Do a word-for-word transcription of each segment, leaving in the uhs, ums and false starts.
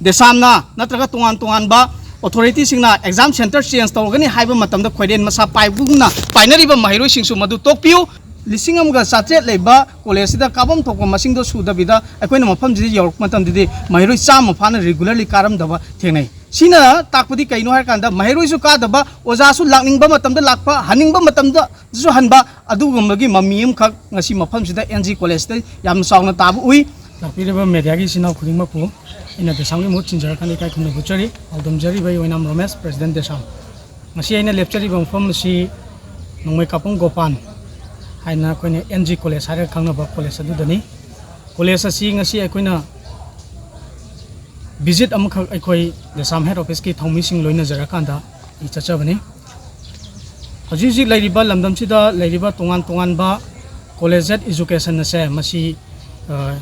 ꯗꯦꯁꯥꯝꯅ ꯅꯠꯇ꯭ꯔꯒ ꯇꯣꯉꯥꯟ ꯇꯣꯉꯥꯟꯕ ꯑꯣꯊꯣꯔꯤꯇꯤꯁꯤꯡꯅ ꯑꯦꯛꯖꯥꯝ ꯁꯦꯟꯇꯔ ꯆꯦꯟꯖ ꯇꯧꯔꯒꯅꯤ ꯍꯥꯏꯕ ꯃꯇꯝꯗ ꯈꯣꯏꯔꯦꯟ ꯃꯁꯥ ꯄꯥꯏꯕꯒꯨꯝꯅ ꯄꯥꯏꯅꯔꯤꯕ ꯃꯍꯩꯔꯣꯏꯁꯤꯡꯁꯨ ꯃꯗꯨ ꯇꯣꯛꯄꯤꯌꯨ꯫ ꯂꯤꯁꯤꯡ ꯑꯃꯒ ꯆꯥꯇ꯭ꯔꯦꯠ ꯂꯩꯕ ꯀꯣꯂꯦꯖꯁꯤꯗ ꯀꯥꯐꯝ ꯊꯣꯛꯄ ꯃꯁꯤꯡꯗꯣ ꯁꯨꯗꯕꯤꯗ ꯑꯩꯈꯣꯏꯅ ꯃꯐꯝꯁꯤꯗ ꯌꯧꯔꯛꯄ ꯃꯇꯝꯗꯗꯤ ꯃꯍꯩꯔꯣꯏ ꯆꯥꯝꯃ ꯐꯥꯅ ꯔꯤꯒꯨꯂꯔꯂꯤ ꯀꯥꯔꯝꯗꯕ ꯊꯦꯡꯅꯩ꯫ ꯁꯤꯅ ꯇꯥꯛꯄꯗꯤ ꯀꯩꯅꯣ ꯍꯥꯏꯔꯀꯥꯟꯗ ꯃꯍꯩꯔꯣꯏꯁꯨ ꯀꯥꯗꯕ, ꯑꯣꯖꯥꯁꯨ ꯂꯥꯛꯅꯤꯡꯕ ꯃꯇꯝꯗ ꯂꯥꯛꯄ, ꯍꯟꯅꯤꯡꯕ ꯃꯇꯝꯗꯁꯨ ꯍꯟꯕ, ꯑꯗꯨꯒꯨꯝꯕꯒꯤ ꯃꯃꯤ ꯑꯃꯈꯛ ꯉꯁꯤ ꯃꯐꯝꯁꯤꯗ ꯑꯦꯟ ꯖꯤ ꯀꯣꯂꯦꯖꯇ ꯌꯥꯝꯅ ꯆꯥꯎꯅ ꯇꯥꯕ ꯎꯏ꯫ ꯂꯥꯛꯄꯤꯔꯤꯕ ꯃꯦꯗꯤꯌꯥꯒꯤ ꯏꯆꯤꯟ ꯏꯅꯥꯎ ꯈꯨꯗꯤꯡꯃꯛꯄꯨ ꯑꯩꯅ ꯗꯦꯁꯥꯝꯒꯤ ꯃꯍꯨꯠ ꯁꯤꯟꯖꯔꯀꯥꯟꯗ ꯏꯀꯥꯏ ꯈꯨꯝꯅꯕ ꯎꯠꯆꯔꯤ꯫ ꯄꯥꯎꯗꯝꯖꯔꯤꯕ ꯑꯩ ꯑꯣꯏꯅꯥꯝ ꯔꯣꯃꯦꯁ, ꯄ꯭ꯔꯦꯁꯤꯗꯦꯟ ꯗꯦꯁꯥꯝ꯫ ꯉꯁꯤ ꯑꯩꯅ ꯂꯦꯞꯆꯔꯤꯕ ꯃꯐꯝ ꯑꯁꯤ ꯅꯣꯡꯃꯩ ꯀꯥꯄꯝ ꯒꯣꯄꯥꯟ ꯍꯥꯏꯅ ꯑꯩꯈꯣꯏꯅ ꯑꯦꯟ ꯖꯤ ꯀꯣꯂꯦꯖ ꯍꯥꯏꯔꯒ ꯈꯪꯅꯕ ꯀꯣꯂꯦꯖ ꯑꯗꯨꯗꯅꯤ꯫ ꯀꯣꯂꯦꯖ ꯑꯁꯤ ꯉꯁꯤ ꯑꯩꯈꯣꯏꯅ ꯚꯤꯖꯤꯠ ꯑꯃꯈꯛ ꯑꯩꯈꯣꯏ ꯗꯦꯁꯥꯝ ꯍꯦꯠ ꯑꯣꯐꯤꯁꯀꯤ ꯊꯧꯃꯤꯁꯤꯡ ꯂꯣꯏꯅꯖꯔꯀꯥꯟꯗ ꯑꯩ ꯆꯠꯆꯕꯅꯤ꯫ ꯍꯧꯖꯤꯛ ꯍꯧꯖꯤꯛ ꯂꯩꯔꯤꯕ ꯂꯝꯗꯝꯁꯤꯗ ꯂꯩꯔꯤꯕ ꯇꯣꯉꯥꯟ ꯇꯣꯉꯥꯟꯕ ꯀꯣꯂꯦꯖꯦꯠ ꯏꯖꯨꯀꯦꯁꯟ ꯑꯁꯦ ꯃꯁꯤ, ꯑ,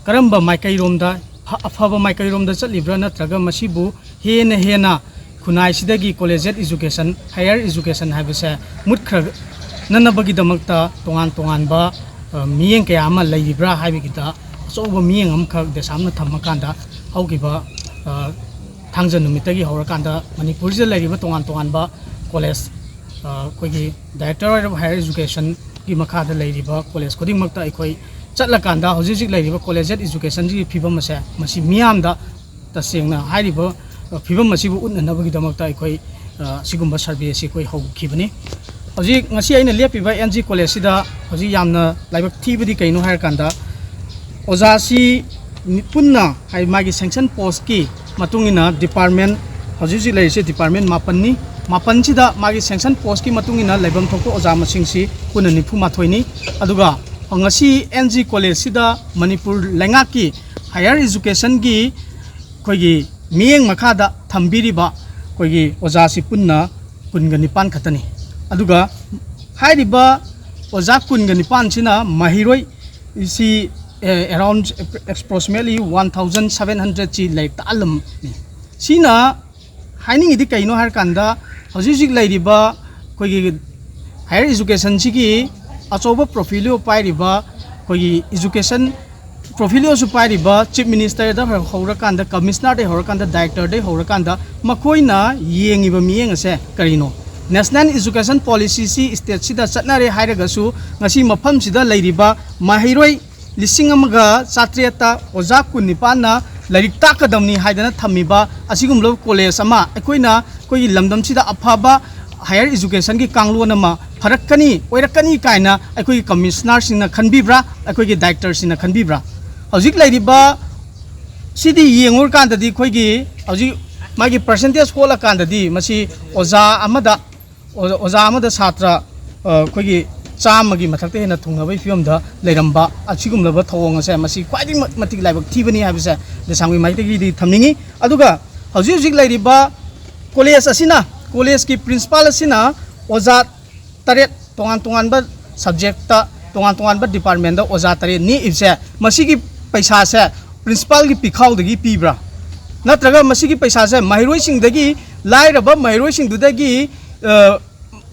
ꯀꯔꯝꯕ ꯃꯥꯏꯀꯩꯔꯣꯝꯗ, ꯐ-, ꯑꯐꯕ ꯃꯥꯏꯀꯩꯔꯣꯝꯗ ꯆꯠꯂꯤꯕ꯭ꯔꯥ, ꯅꯠꯇ꯭ꯔꯒ ꯃꯁꯤꯕꯨ ꯍꯦꯟꯅ ꯍꯦꯟꯅ ꯈꯨꯟꯅꯥꯏꯁꯤꯗꯒꯤ ꯀꯣꯂꯦꯖꯦꯠ ꯏꯖꯨꯀꯦꯁꯟ, ꯍꯥꯌꯔ ꯏꯖꯨꯀꯦꯁꯟ ꯍꯥꯏꯕꯁꯦ ꯃꯨꯠꯈ꯭ꯔꯅꯅꯕꯒꯤꯗꯃꯛꯇ ꯇꯣꯉꯥꯟ ꯇꯣꯉꯥꯟꯕ, ꯑ, ꯃꯤꯠꯌꯦꯡ ꯀꯌꯥ ꯑꯃ ꯂꯩꯔꯤꯕ꯭ꯔꯥ ꯍꯥꯏꯕꯒꯤꯗ ꯑꯆꯧꯕ ꯃꯤꯠꯌꯦꯡ ꯑꯃꯈꯛ ꯗꯦꯁꯥꯝꯅ ꯊꯝꯃꯀꯥꯟꯗ ꯍꯧꯈꯤꯕ, ꯑ, ꯊꯥꯡꯖ ꯅꯨꯃꯤꯠꯇꯒꯤ ꯍꯧꯔꯀꯥꯟꯗ ꯃꯅꯤꯄꯨꯔꯁꯤꯗ ꯂꯩꯔꯤꯕ ꯇꯣꯉꯥꯟ ꯇꯣꯉꯥꯟꯕ ꯀꯣꯂꯦꯖ, ꯑ, ꯑꯩꯈꯣꯏꯒꯤ Directorate of Higher Educationꯒꯤ ꯃꯈꯥꯗ ꯂꯩꯔꯤꯕ ꯀꯣꯂꯦꯖ ꯈꯨꯗꯤꯡꯃꯛꯇ ꯑꯩꯈꯣꯏ ꯆꯠꯂꯀꯥꯟꯗ ꯍꯧꯖꯤꯛ ꯍꯧꯖꯤꯛ ꯂꯩꯔꯤꯕ ꯀꯣꯂꯦꯖꯦꯠ ꯏꯖꯨꯀꯦꯁꯟꯒꯤ ꯐꯤꯕꯝ ꯑꯁꯦ ꯃꯁꯤ ꯃꯤꯌꯥꯝꯗ ꯇꯁꯦꯡꯅ ꯍꯥꯏꯔꯤꯕ, ꯑ, ꯐꯤꯕꯝ ꯑꯁꯤꯕꯨ ꯎꯠꯅꯅꯕꯒꯤꯗꯃꯛꯇ ꯑꯩꯈꯣꯏ, ꯑ, ꯁꯤꯒꯨꯝꯕ ꯁꯔꯚꯦ ꯑꯁꯤ ꯑꯩꯈꯣꯏ ꯍꯧꯈꯤꯕꯅꯤ꯫ ꯍꯧꯖꯤꯛ ꯉꯁꯤ ꯑꯩꯅ ꯂꯦꯞꯄꯤꯕ ꯑꯦꯟ ꯖꯤ ꯀꯣꯂꯦꯖꯁꯤꯗ ꯍꯧꯖꯤꯛ ꯌꯥꯝꯅ ꯂꯥꯏꯕꯛ ꯊꯤꯕꯗꯤ ꯀꯩꯅꯣ ꯍꯥꯏꯔꯀꯥꯟꯗ, ꯑꯣꯖꯥꯁꯤ ꯄꯨꯟꯅ ꯍꯥꯏ ꯃꯥꯒꯤ ꯁꯦꯡꯁꯟ ꯄꯣꯁꯀꯤ ꯃꯇꯨꯡ ꯏꯟꯅ ꯗꯤꯄꯥꯔꯠꯃꯦꯟ, ꯍꯧꯖꯤꯛ ꯍꯧꯖꯤꯛ ꯂꯩꯔꯤꯁꯦ ꯗꯤꯄꯥꯔꯠꯃꯦꯟ ꯃꯥꯄꯟꯅꯤ꯫ ꯃꯥꯄꯟꯁꯤꯗ ꯃꯥꯒꯤ ꯁꯦꯡꯁꯟ ꯄꯣꯁꯀꯤ ꯃꯇꯨꯡ ꯏꯟꯅ ꯂꯩꯐꯝ ꯊꯣꯛꯄ ꯑꯣꯖꯥ ꯃꯁꯤꯡꯁꯤ ꯄꯨꯟꯅ ꯅꯤꯐꯨ ꯃꯥꯊꯣꯏꯅꯤ꯫ ꯑꯗꯨꯒ ꯉꯁꯤ ꯑꯦꯟ ꯖꯤ ꯀꯣꯂꯦꯖꯁꯤꯗ ꯃꯅꯤꯄꯨꯔ ꯂꯩꯉꯥꯛꯀꯤ ꯍꯥꯌꯔ ꯏꯖꯨꯀꯦꯁꯟꯒꯤ ꯑꯩꯈꯣꯏꯒꯤ ꯃꯤꯠꯌꯦꯡ ꯃꯈꯥꯗ ꯊꯝꯕꯤꯔꯤꯕ ꯑꯩꯈꯣꯏꯒꯤ ꯑꯣꯖꯥꯁꯤ ꯄꯨꯟꯅ ꯀꯨꯟꯒ ꯅꯤꯄꯥꯟ ꯈꯛꯇꯅꯤ꯫ ꯑꯗꯨꯒ ꯍꯥꯏꯔꯤꯕ ꯑꯣꯖꯥ ꯀꯨꯟꯒ ꯅꯤꯄꯥꯟꯁꯤꯅ ꯃꯍꯩꯔꯣꯏꯁꯤ, ꯑꯦ, around approximately one thousand seven hundredꯁꯤ ꯂꯥꯏꯔꯤꯛ ꯇꯥꯛꯍꯜꯂꯝꯃꯤ꯫ ꯁꯤꯅ ꯍꯥꯏꯅꯤꯡꯉꯤꯗꯤ ꯀꯩꯅꯣ ꯍꯥꯏꯔꯀꯥꯟꯗ, ꯍꯧꯖꯤꯛ ꯍꯧꯖꯤꯛ ꯂꯩꯔꯤꯕ ꯑꯩꯈꯣꯏꯒꯤ ꯍꯥꯌꯔ ꯏꯖꯨꯀꯦꯁꯟꯁꯤꯒꯤ ꯑꯆꯧꯕ ꯄꯣꯔꯠꯐꯣꯂꯤꯑꯣ ꯄꯥꯏꯔꯤꯕ ꯑꯩꯈꯣꯏꯒꯤ ꯏꯖꯨꯀꯦꯁꯟ ꯄꯣꯔꯠꯐꯣꯂꯤꯌꯣꯁꯨ ꯄꯥꯏꯔꯤꯕ ꯆꯤꯐ ꯃꯤꯅꯤꯁꯇꯔꯗ ꯍꯧꯔꯀꯥꯟꯗ, ꯀꯃꯤꯁꯅꯔꯗꯩ ꯍꯧꯔꯀꯥꯟꯗ, ꯗꯥꯏꯔꯦꯛꯇꯔꯗꯩ ꯍꯧꯔꯀꯥꯟꯗ ꯃꯈꯣꯏꯅ ꯌꯦꯡꯉꯤꯕ ꯃꯤꯠꯌꯦꯡ ꯑꯁꯦ ꯀꯔꯤꯅꯣ? ꯅꯦꯁꯅꯦꯜ ꯏꯖꯨꯀꯦꯁꯟ ꯄꯣꯂꯤꯁꯤꯁꯤ ꯁ꯭ꯇꯦꯠꯁꯤꯗ ꯆꯠꯅꯔꯦ ꯍꯥꯏꯔꯒꯁꯨ, ꯉꯁꯤ ꯃꯐꯝꯁꯤꯗ ꯂꯩꯔꯤꯕ ꯃꯍꯩꯔꯣꯏ ꯂꯤꯁꯤꯡ ꯑꯃꯒ ꯆꯥꯇ꯭ꯔꯦꯠꯇ ꯑꯣꯖꯥ ꯀꯨꯟꯅꯤꯄꯥꯟꯅ ꯂꯥꯏꯔꯤꯛ ꯇꯥꯛꯀꯗꯕꯅꯤ ꯍꯥꯏꯗꯅ ꯊꯝꯃꯤꯕ ꯑꯁꯤꯒꯨꯝꯂꯕ ꯀꯣꯂꯦꯖ ꯑꯃ ꯑꯩꯈꯣꯏꯅ, ꯑꯩꯈꯣꯏꯒꯤ ꯂꯝꯗꯝꯁꯤꯗ ꯑꯐꯕ ꯍꯥꯌꯔ ꯏꯖꯨꯀꯦꯁꯟꯒꯤ ꯀꯥꯡꯂꯣꯟ ꯑꯃ ꯐꯔꯛꯀꯅꯤ, ꯑꯣꯏꯔꯛꯀꯅꯤ ꯀꯥꯏꯅ ꯑꯩꯈꯣꯏꯒꯤ ꯀꯃꯤꯁꯅꯔꯁꯤꯡꯅ ꯈꯟꯕꯤꯕ꯭ꯔꯥ, ꯑꯩꯈꯣꯏꯒꯤ ꯗꯥꯏꯔꯦꯛꯇꯔꯁꯤꯡꯅ ꯈꯟꯕꯤꯕ꯭ꯔꯥ? ꯍꯧꯖꯤꯛ ꯂꯩꯔꯤꯕ ꯁꯤꯗꯤ ꯌꯦꯡꯉꯨꯔꯀꯥꯟꯗꯗꯤ, ꯑꯩꯈꯣꯏꯒꯤ ꯍꯧꯖꯤꯛ ꯃꯥꯒꯤ ꯄꯥꯔꯁꯦꯟꯇꯦꯖ ꯍꯣꯠꯂꯀꯥꯟꯗꯗꯤ, ꯃꯁꯤ ꯑꯣꯖꯥ ꯑꯃꯗ, ꯑꯣꯖꯥ ꯑꯃꯗ ꯁꯥꯇ꯭ꯔ, ꯑ, ꯑꯩꯈꯣꯏꯒꯤ ꯆꯥꯝꯃꯒꯤ ꯃꯊꯛꯇ ꯍꯦꯟꯅ ꯊꯨꯡꯅꯕꯒꯤ ꯐꯤꯕꯝꯗ ꯂꯩꯔꯝꯕ ꯑꯁꯤꯒꯨꯝꯂꯕ ꯊꯧꯑꯣꯡ ꯑꯁꯦ, ꯃꯁꯤ ꯈ꯭ꯋꯥꯏꯗꯒꯤ ꯃ-, ꯃꯇꯤꯛ ꯂꯥꯏꯕꯛ ꯊꯤꯕꯅꯤ ꯍꯥꯏꯕꯁꯦ ꯂꯩꯁꯥꯡꯒꯤ ꯃꯥꯏꯀꯩꯗꯒꯤꯗꯤ ꯊꯝꯅꯤꯡꯉꯤ꯫ ꯑꯗꯨꯒ ꯍꯧꯖꯤꯛ ꯍꯧꯖꯤꯛ ꯂꯩꯔꯤꯕ ꯀꯣꯂꯦꯖ ꯑꯁꯤꯅ, ꯀꯣꯂꯦꯖꯀꯤ ꯄ꯭ꯔꯤꯟꯁꯤꯄꯥꯜ ꯑꯁꯤꯅ ꯑꯣꯖꯥ ꯇꯔꯦꯠ, ꯇꯣꯉꯥꯟ ꯇꯣꯉꯥꯟꯕ ꯁꯕꯖꯦꯛꯇ, ꯇꯣꯉꯥꯟ ꯇꯣꯉꯥꯟꯕ ꯗꯤꯄꯥꯔꯠꯃꯦꯟꯗ ꯑꯣꯖꯥ ꯇꯔꯦꯠ ꯅꯦꯛꯏꯕꯁꯦ, ꯃꯁꯤꯒꯤ ꯄꯩꯁꯥꯁꯦ ꯄ꯭ꯔꯤꯟꯁꯤꯄꯥꯜꯒꯤ ꯄꯤꯈꯥꯎꯗꯒꯤ ꯄꯤꯕ꯭ꯔꯥ? ꯅꯠꯇ꯭ꯔꯒ ꯃꯁꯤꯒꯤ ꯄꯩꯁꯥꯁꯦ ꯃꯍꯩꯔꯣꯏꯁꯤꯡꯗꯒꯤ, ꯂꯥꯏꯔꯕ ꯃꯍꯩꯔꯣꯏꯁꯤꯡꯗꯨꯗꯒꯤ, ꯑ,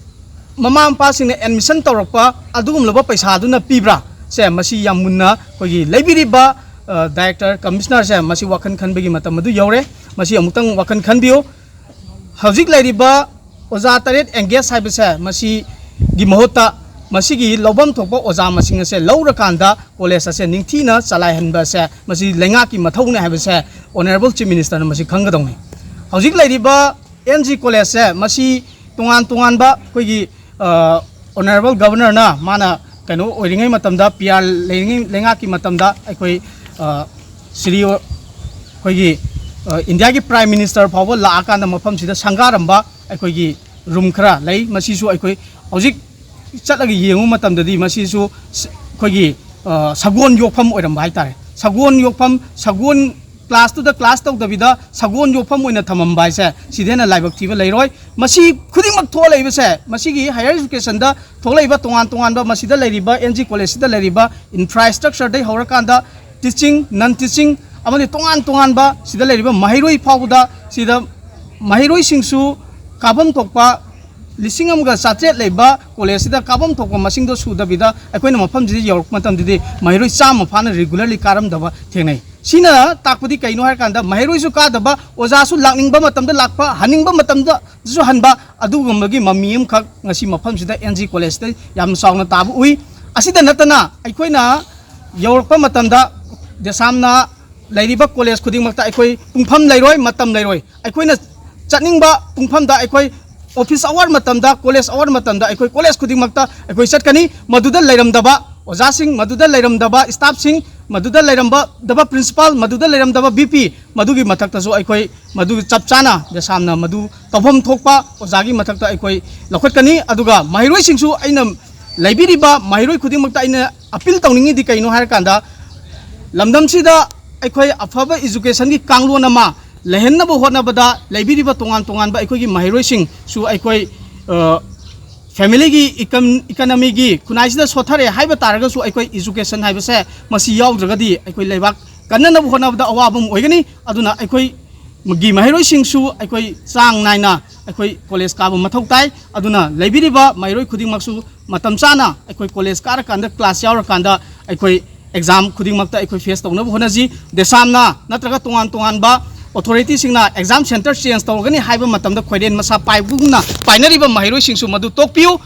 ꯃꯃꯥ ꯃꯄꯥꯁꯤꯡꯅ ꯑꯦꯗꯃꯤꯁꯟ ꯇꯧꯔꯛꯄ ꯑꯗꯨꯒꯨꯝꯂꯕ ꯄꯩꯁꯥꯗꯨꯅ ꯄꯤꯕ꯭ꯔꯥ? ꯁꯦ, ꯃꯁꯤ ꯌꯥꯝ ꯃꯨꯟꯅ ꯑꯩꯈꯣꯏꯒꯤ ꯂꯩꯕꯤꯔꯤꯕ, ꯑ, ꯗꯥꯏꯔꯦꯛꯇꯔ, ꯀꯃꯤꯁꯅꯔꯁꯦ, ꯃꯁꯤ ꯋꯥꯈꯜ ꯈꯟꯕꯒꯤ ꯃꯇꯝ ꯑꯗꯨ ꯌꯧꯔꯦ꯫ ꯃꯁꯤ ꯑꯃꯨꯛꯇꯪ ꯋꯥꯈꯜ ꯈꯟꯕꯤꯌꯨ꯫ ꯍꯧꯖꯤꯛ ꯂꯩꯔꯤꯕ ꯑꯣꯖꯥ ꯇꯔꯦꯠ ꯑꯦꯡꯒꯦꯖ ꯍꯥꯏꯕꯁꯦ, ꯃꯁꯤꯒꯤ ꯃꯍꯨꯠꯇ ꯃꯁꯤꯒꯤ ꯂꯧꯐꯝ ꯊꯣꯛꯄ ꯑꯣꯖꯥ ꯃꯁꯤꯡ ꯑꯁꯦ ꯂꯧꯔꯀꯥꯟꯗ ꯀꯣꯂꯦꯖ ꯑꯁꯦ ꯅꯤꯡꯊꯤꯅ ꯆꯂꯥꯏꯍꯟꯕ ꯑꯁꯦ, ꯃꯁꯤ ꯂꯩꯉꯥꯛꯀꯤ ꯃꯊꯧꯅꯤ ꯍꯥꯏꯕꯁꯦ ꯑꯣꯅꯔꯦꯕꯜ ꯆꯤꯐ ꯃꯤꯅꯤꯁꯇꯔꯅ ꯃꯁꯤ ꯈꯪꯒꯗꯧꯅꯤ꯫ ꯍꯧꯖꯤꯛ ꯂꯩꯔꯤꯕ ꯑꯦꯟ ꯖꯤ ꯀꯣꯂꯦꯖꯁꯦ, ꯃꯁꯤ ꯇꯣꯉꯥꯟ ꯇꯣꯉꯥꯟꯕ ꯑꯩꯈꯣꯏꯒꯤ, ꯑ, ꯑꯣꯅꯔꯦꯕꯜ ꯒꯕꯔꯅꯔꯅ ꯃꯥꯅ ꯀꯩꯅꯣ ꯑꯣꯏꯔꯤꯉꯩ ꯃꯇꯝꯗ, ꯄꯤ ꯑꯥꯔ ꯂꯩꯔꯤꯉꯩ ꯂꯩꯉꯥꯛꯀꯤ ꯃꯇꯝꯗ ꯑꯩꯈꯣꯏ, ꯑ, ꯁ꯭ꯔꯤ ꯑꯩꯈꯣꯏꯒꯤ, ꯑ, ꯏꯟꯗꯤꯌꯥꯒꯤ ꯄ꯭ꯔꯥꯏꯝ ꯃꯤꯅꯤꯁꯇꯔ ꯐꯥꯎꯕ ꯂꯥꯛꯑꯀꯥꯟꯗ ꯃꯐꯝꯁꯤꯗ ꯁꯪꯒꯥꯔꯝꯕ ꯑꯩꯈꯣꯏꯒꯤ ꯔꯨꯝ ꯈꯔ ꯂꯩ꯫ ꯃꯁꯤꯁꯨ ꯑꯩꯈꯣꯏ ꯍꯧꯖꯤꯛ ꯆꯠꯂꯒ ꯌꯦꯡꯉꯨ ꯃꯇꯝꯗꯗꯤ ꯃꯁꯤꯁꯨ ꯁ-, ꯑꯩꯈꯣꯏꯒꯤ, ꯑ, ꯁꯒꯣꯜ ꯌꯣꯛꯐꯝ ꯑꯣꯏꯔꯝꯕ ꯍꯥꯏꯇꯥꯔꯦ꯫ ꯁꯒꯣꯜ ꯌꯣꯛꯐꯝ, ꯁꯒꯣꯜ ꯀ꯭ꯂꯥꯁꯇꯨꯗ ꯀ꯭ꯂꯥꯁ ꯇꯧꯗꯕꯤꯗ ꯁꯒꯣꯜ ꯌꯣꯛꯐꯝ ꯑꯣꯏꯅ ꯊꯝꯃꯝꯕ ꯍꯥꯏꯁꯦ, ꯁꯤꯗ ꯍꯦꯟꯅ ꯂꯥꯏꯕꯛ ꯊꯤꯕ ꯂꯩꯔꯣꯏ꯫ ꯃꯁꯤ ꯈꯨꯗꯤꯡꯃꯛ ꯊꯣꯛꯂꯛꯏꯕꯁꯦ, ꯃꯁꯤꯒꯤ ꯍꯥꯌꯔ ꯏꯖꯨꯀꯦꯁꯟꯗ ꯊꯣꯛꯂꯛꯏꯕ ꯇꯣꯉꯥꯟ ꯇꯣꯉꯥꯟꯕ, ꯃꯁꯤꯗ ꯂꯩꯔꯤꯕ, ꯑꯦꯟ ꯖꯤ ꯀꯣꯂꯦꯖꯁꯤꯗ ꯂꯩꯔꯤꯕ ꯏꯟꯐ꯭ꯔꯥꯁ꯭ꯇ꯭ꯔꯛꯆꯔꯗꯩ ꯍꯧꯔꯀꯥꯟꯗ ꯇꯤꯆꯤꯡ, ꯅꯟ ꯇꯤꯆꯤꯡ ꯑꯃꯗꯤ ꯇꯣꯉꯥꯟ ꯇꯣꯉꯥꯟꯕ ꯁꯤꯗ ꯂꯩꯔꯤꯕ ꯃꯍꯩꯔꯣꯏ ꯐꯥꯎꯕꯗ, ꯁꯤꯗ ꯃꯍꯩꯔꯣꯏꯁꯤꯡꯁꯨ ꯀꯥꯐꯝ ꯊꯣꯛꯄ ꯂꯤꯁꯤꯡ ꯑꯃꯒ ꯆꯥꯇ꯭ꯔꯦꯠ ꯂꯩꯕ ꯀꯣꯂꯦꯖꯁꯤꯗ ꯀꯥꯐꯝ ꯊꯣꯛꯄ ꯃꯁꯤꯡꯗꯣ ꯁꯨꯗꯕꯤꯗ ꯑꯩꯈꯣꯏꯅ ꯃꯐꯝꯁꯤꯗ ꯌꯧꯔꯛꯄ ꯃꯇꯝꯗꯗꯤ ꯃꯍꯩꯔꯣꯏ ꯆꯥꯝꯃ ꯐꯥꯅ ꯔꯤꯒꯨꯂꯔꯂꯤ ꯀꯥꯔꯝꯗꯕ ꯊꯦꯡꯅꯩ꯫ ꯁꯤꯅ ꯇꯥꯛꯄꯗꯤ ꯀꯩꯅꯣ ꯍꯥꯏꯔꯀꯥꯟꯗ ꯃꯍꯩꯔꯣꯏꯁꯨ ꯀꯥꯗꯕ, ꯑꯣꯖꯥꯁꯨ ꯂꯥꯛꯅꯤꯡꯕ ꯃꯇꯝꯗ ꯂꯥꯛꯄ, ꯍꯟꯅꯤꯡꯕ ꯃꯇꯝꯗꯁꯨ ꯍꯟꯕ, ꯑꯗꯨꯒꯨꯝꯕꯒꯤ ꯃꯃꯤ ꯑꯃꯈꯛ ꯉꯁꯤ ꯃꯐꯝꯁꯤꯗ ꯑꯦꯟ ꯖꯤ ꯀꯣꯂꯦꯖꯇ ꯌꯥꯝꯅ ꯆꯥꯎꯅ ꯇꯥꯕ ꯎꯏ꯫ ꯑꯁꯤꯗ ꯅꯠꯇꯅ ꯑꯩꯈꯣꯏꯅ ꯌꯧꯔꯛꯄ ꯃꯇꯝꯗ ꯗꯦꯁꯥꯝꯅ ꯂꯩꯔꯤꯕ ꯀꯣꯂꯦꯖ ꯈꯨꯗꯤꯡꯃꯛꯇ ꯑꯩꯈꯣꯏ ꯄꯨꯡꯐꯝ ꯂꯩꯔꯣꯏ, ꯃꯇꯝ ꯂꯩꯔꯣꯏ꯫ ꯑꯩꯈꯣꯏꯅ ꯆꯠꯅꯤꯡꯕ ꯄꯨꯡꯐꯝꯗ ꯑꯩꯈꯣꯏ ꯑꯣꯐꯤꯁ ꯑꯋꯥꯔ ꯃꯇꯝꯗ, ꯀꯣꯂꯦꯖ ꯑꯋꯥꯔ ꯃꯇꯝꯗ ꯑꯩꯈꯣꯏ ꯀꯣꯂꯦꯖ ꯈꯨꯗꯤꯡꯃꯛꯇ ꯑꯩꯈꯣꯏ ꯆꯠꯀꯅꯤ꯫ ꯃꯗꯨꯗ ꯂꯩꯔꯝꯗꯕ ꯑꯣꯖꯥꯁꯤꯡ, ꯃꯗꯨꯗ ꯂꯩꯔꯝꯗꯕ ꯁ꯭ꯇꯥꯐꯁꯤꯡ, ꯃꯗꯨꯗ ꯂꯩꯔꯝꯗꯕ ꯄ꯭ꯔꯤꯟꯁꯤꯄꯥꯜ, ꯃꯗꯨꯗ ꯂꯩꯔꯝꯗꯕ ꯕꯤ ꯄꯤ, ꯃꯗꯨꯒꯤ ꯃꯊꯛꯇꯁꯨ ꯑꯩꯈꯣꯏ ꯃꯗꯨ ꯆꯞ ꯆꯥꯅ ꯗꯦꯁꯥꯝꯅ ꯃꯗꯨ ꯇꯧꯐꯝ ꯊꯣꯛꯄ ꯑꯣꯖꯥꯒꯤ ꯃꯊꯛꯇ ꯑꯩꯈꯣꯏ ꯂꯧꯈꯠꯀꯅꯤ꯫ ꯑꯗꯨꯒ ꯃꯍꯩꯔꯣꯏꯁꯤꯡꯁꯨ ꯑꯩꯅ ꯂꯩꯕꯤꯔꯤꯕ ꯃꯍꯩꯔꯣꯏ ꯈꯨꯗꯤꯡꯃꯛꯇ ꯑꯩꯅ ꯑꯄꯤꯜ ꯇꯧꯅꯤꯡꯉꯤꯗꯤ ꯀꯩꯅꯣ ꯍꯥꯏꯔꯀꯥꯟꯗ, ꯂꯝꯗꯝꯁꯤꯗ ꯑꯩꯈꯣꯏ ꯑꯐꯕ ꯏꯖꯨꯀꯦꯁꯟꯒꯤ ꯀꯥꯡꯂꯣꯟ ꯑꯃ ꯂꯩꯍꯟꯅꯕ ꯍꯣꯠꯅꯕꯗ ꯂꯩꯕꯤꯔꯤꯕ ꯇꯣꯉꯥꯟ ꯇꯣꯉꯥꯟꯕ ꯑꯩꯈꯣꯏꯒꯤ ꯃꯍꯩꯔꯣꯏꯁꯤꯡꯁꯨ ꯑꯩꯈꯣꯏ, ꯑ, ꯐꯦꯃꯤꯂꯤꯒꯤ ꯏꯀꯟ-, ꯏꯀꯅꯃꯤꯒꯤ ꯈꯨꯟꯅꯥꯏꯁꯤꯗ ꯁꯣꯠꯊꯔꯦ ꯍꯥꯏꯕ ꯇꯥꯔꯒꯁꯨ ꯑꯩꯈꯣꯏ ꯏꯖꯨꯀꯦꯁꯟ ꯍꯥꯏꯕꯁꯦ ꯃꯁꯤ ꯌꯥꯎꯗ꯭ꯔꯒꯗꯤ ꯑꯩꯈꯣꯏ ꯂꯩꯕꯥꯛ ꯀꯟꯅꯅꯕ ꯍꯣꯠꯅꯕꯗ ꯑꯋꯥꯕ ꯑꯃ ꯑꯣꯏꯒꯅꯤ꯫ ꯑꯗꯨꯅ ꯑꯩꯈꯣꯏ ꯒꯤ ꯃꯍꯩꯔꯣꯏꯁꯤꯡꯁꯨ ꯑꯩꯈꯣꯏ ꯆꯥꯡ ꯅꯥꯏꯅ ꯑꯩꯈꯣꯏ ꯀꯣꯂꯦꯖ ꯀꯥꯕ ꯃꯊꯧ ꯇꯥꯏ꯫ ꯑꯗꯨꯅ ꯂꯩꯕꯤꯔꯤꯕ ꯃꯍꯩꯔꯣꯏ ꯈꯨꯗꯤꯡꯃꯛꯁꯨ ꯃꯇꯝ ꯆꯥꯅ ꯑꯩꯈꯣꯏ ꯀꯣꯂꯦꯖ ꯀꯥꯔꯀꯥꯟꯗ, ꯀ꯭ꯂꯥꯁ ꯌꯥꯎꯔꯀꯥꯟꯗ ꯑꯩꯈꯣꯏ ꯑꯦꯛꯖꯥꯝ ꯈꯨꯗꯤꯡꯃꯛꯇ ꯑꯩꯈꯣꯏ ꯐꯦꯁ ꯇꯧꯅꯕ ꯍꯣꯠꯅꯁꯤ꯫ ꯗꯦꯁꯥꯝꯅ ꯅꯠꯇ꯭ꯔꯒ ꯇꯣꯉꯥꯟ ꯇꯣꯉꯥꯟꯕ ꯑꯣꯊꯣꯔꯤꯇꯤꯁꯤꯡꯅ ꯑꯦꯛꯖꯥꯝ ꯁꯦꯟꯇꯔ ꯆꯦꯟꯖ ꯇꯧꯔꯒꯅꯤ ꯍꯥꯏꯕ ꯃꯇꯝꯗ ꯈꯣꯏꯔꯦꯟ ꯃꯁꯥ ꯄꯥꯏꯕꯒꯨꯝꯅ ꯄꯥꯏꯅꯔꯤꯕ ꯃꯍꯩꯔꯣꯏꯁꯤꯡꯁꯨ ꯃꯗꯨ ꯇꯣꯛꯄꯤꯌꯨ꯫